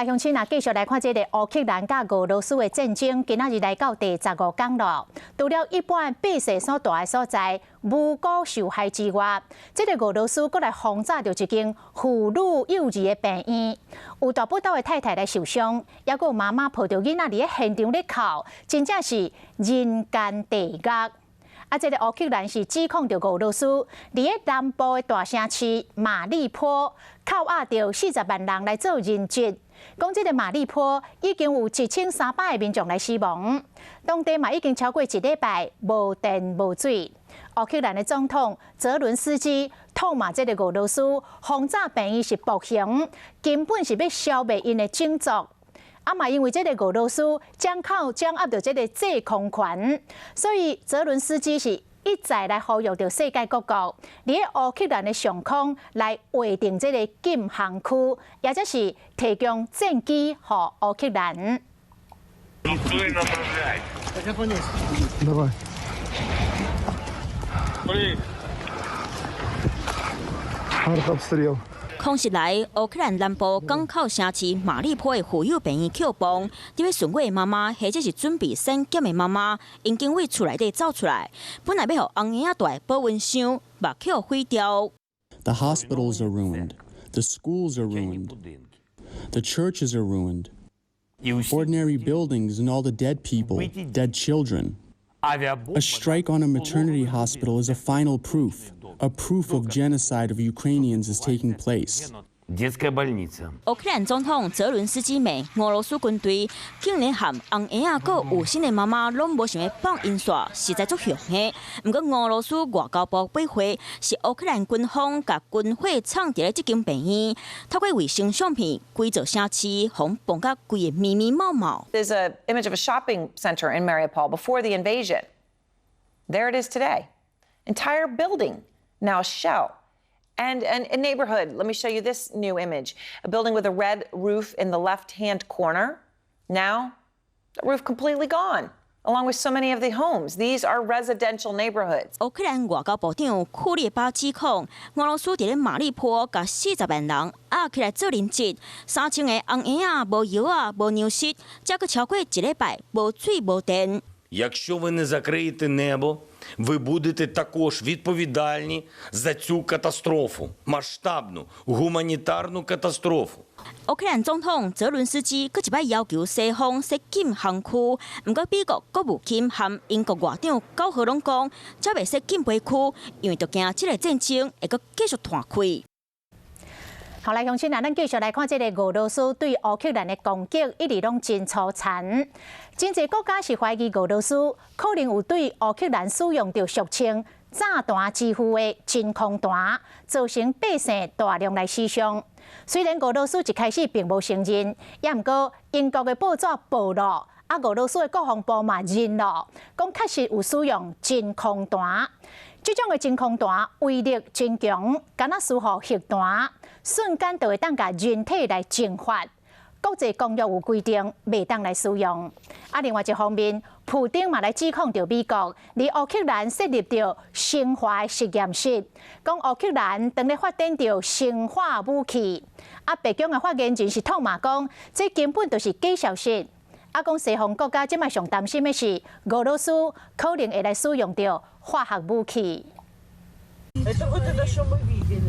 來鄉親啊，繼續來看這个烏克蘭佮俄羅斯的戰爭，今仔日來到第15天囉。除了一般百姓所蹛的所在無辜受害之外，這个俄羅斯閣來轟炸著一間婦女幼兒的病院，有大肚的太太來受傷，抑閣有媽媽抱著囡仔佇咧現場咧哭，真正是人間地獄。啊，這个烏克蘭是指控著俄羅斯佇咧南部的大城市馬利坡扣押著40萬人來做人質。講這个馬利坡已經有1300個民眾來死亡，當地嘛已經超過一禮拜無電無水。烏克蘭的總統澤倫斯基痛罵這个俄羅斯轟炸病院是暴行，根本是欲消滅𪜶的種族。啊嘛，因為這个俄羅斯掌握著這个制空權，所以澤倫斯基是一再來呼籲著世界各國，佇咧烏克蘭的上空來劃定這个禁航區，抑者是提供戰機予烏克蘭。 Давай. Блин. Артобстрел. 空襲來，烏克蘭南部港口城市馬利坡的婦幼病院扣崩，佇咧順月的媽媽，或者是準備產檢的媽媽，𪜶經為厝內底走出來，本來欲予紅嬰仔蹛的保溫箱，嘛予毀掉。 The hospitals are ruined. The schools are ruined. The churches are ruined. Ordinary buildings and all the dead people, dead children. A strike on a maternity hospital is a final proof, a proof of genocide of Ukrainians is taking place. Детская больница. 烏克蘭總統澤倫斯基罵俄羅斯軍隊竟然贁紅嬰仔閣有身的媽媽攏無想欲放𪜶煞，實在足兇的。毋過俄羅斯外交部駁回，是烏克蘭軍方共軍火藏佇咧這間病院，透過衛星相片，規座城市予崩甲規个密密麻麻。 There's an image of a shopping center in Mariupol before the invasion. There it is today. Entire building now a shell. And a neighborhood, let me show you this new image. A building with a red roof in the left-hand corner. Now, the roof completely gone, along with so many of the homes. These are residential neighborhoods. 烏克蘭外交部長庫列巴指控，俄羅斯佇咧馬利坡共40萬人押起來做人質，3000個紅嬰仔無藥仔、無糧食，才閣超過一禮拜無水無電。 Якщо ви не закриєте небо, ви будете також відповідальні за цю катастрофу, масштабну гуманітарну катастрофу. 烏克蘭總統澤倫斯基閣一擺要求西方設禁航區，毋過美國國務卿和英國外長高和攏講，才袂設禁飛區，因為著驚這个戰爭會閣繼續拖開。好來，鄉親啊，咱繼續來看這个俄羅斯對烏克蘭的攻擊，一直攏真粗殘。真濟國家是懷疑俄羅斯可能有對烏克蘭使用著俗稱炸彈之父的真空彈，造成百姓大量來死傷。雖然俄羅斯一開始並無承認，也毋過英國的報紙報囉，啊，俄羅斯的國防部嘛認囉，講確實有使用真空彈。這種的真空彈威力真強，敢若似乎核彈，瞬間就會當共人體來蒸發。國際公約有規定，袂當來使用。啊，另外一方面，普丁嘛來指控著美國，佇烏克蘭設立著生化實驗室，講烏克蘭當咧發展著生化武器。啊，白宮的發言人是痛罵講，這根本就是假消息。啊，講西方國家這擺上擔心的是，俄羅斯可能會來使用著化學武器。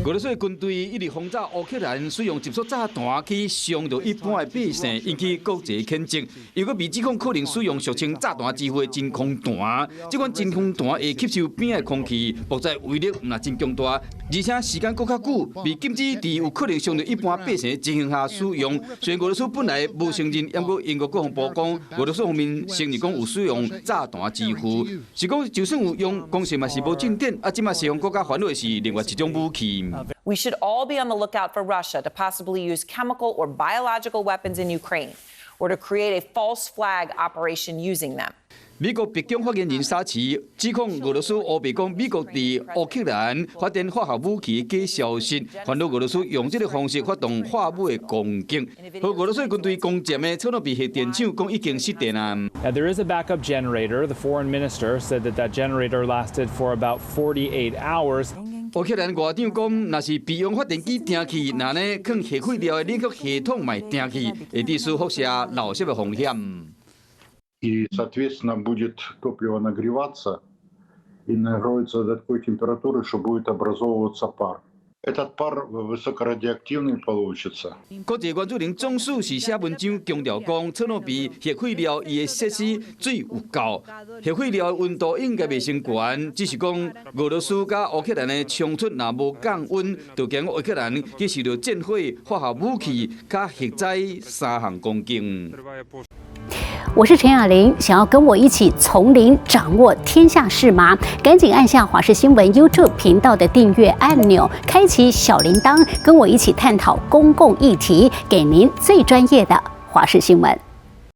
俄羅斯的軍隊一直轟炸烏克蘭，使用集束炸彈去傷著一般的百姓，引起國際譴責。又閣被指控可能使用俗稱炸彈之父的真空彈，這款真空彈會吸收邊的空氣，爆炸威力毋但真強大，而且時間閣較久，被禁止佇有可能傷著一般百姓的情形下使用。雖然俄羅斯本來無承認，毋過英國國防部講，俄羅斯方面承認講有使用炸彈之父，是講就算有用，講實嘛是無進展。啊，這馬西方國家煩惱的是另外一種武器。 We should all be on the lookout for Russia to possibly use chemical or biological weapons in Ukraine, or to create a false flag operation using them. 美國白宮發言人沙奇指控俄羅斯烏白講美國佇烏克蘭發展化學武器的假消息，煩惱俄羅斯用這个方式發動化武的攻擊。予俄羅斯軍隊攻佔的車諾比核電廠講已經失電啊。 Now, there is a backup generator. The foreign minister said that that generator lasted for about 48 hours. 烏克蘭外長講，若是備用發電機停去，那呢囥核廢料的冷卻系統嘛會停去，會致使輻射漏洩的風險。 И, соответственно, будет топливо нагреваться и нагреется до такой температуры, что будет образовываться пар. Этот пар высокорадиоактивный получится. 國際原子能總署是寫文章強調講，車諾比核廢料伊的設施水有夠，核廢料的溫度應該袂傷懸，只是講俄羅斯佮烏克蘭的衝突若無降溫，就驚烏克蘭去受到戰火、化學武器、佮核災三項攻擊。我是陳雅玲，想要跟我一起從零掌握天下事嗎？趕緊按下華視新聞 YouTube 頻道的訂閱按鈕，開啟小鈴鐺，跟我一起探討公共議題，給您最專業的華視新聞。